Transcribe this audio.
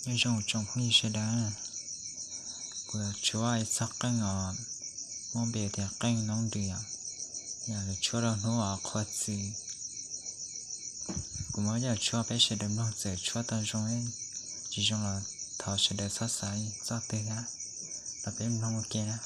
Nyob zoo tsoom phooj ywg sawv daws, kuv yuav tshuab ib txoj qeej os, muab npe tias qeej noob nrws os, yog lawv tshuab rau hnub uas qhua txwv. Kuv muab coj tshuab peb sawv daws mloog, txawm tshuab tau zoo tsis zoo los thov sawv daws txhob xav txoj twg thiab, los peb mloog ua ke na.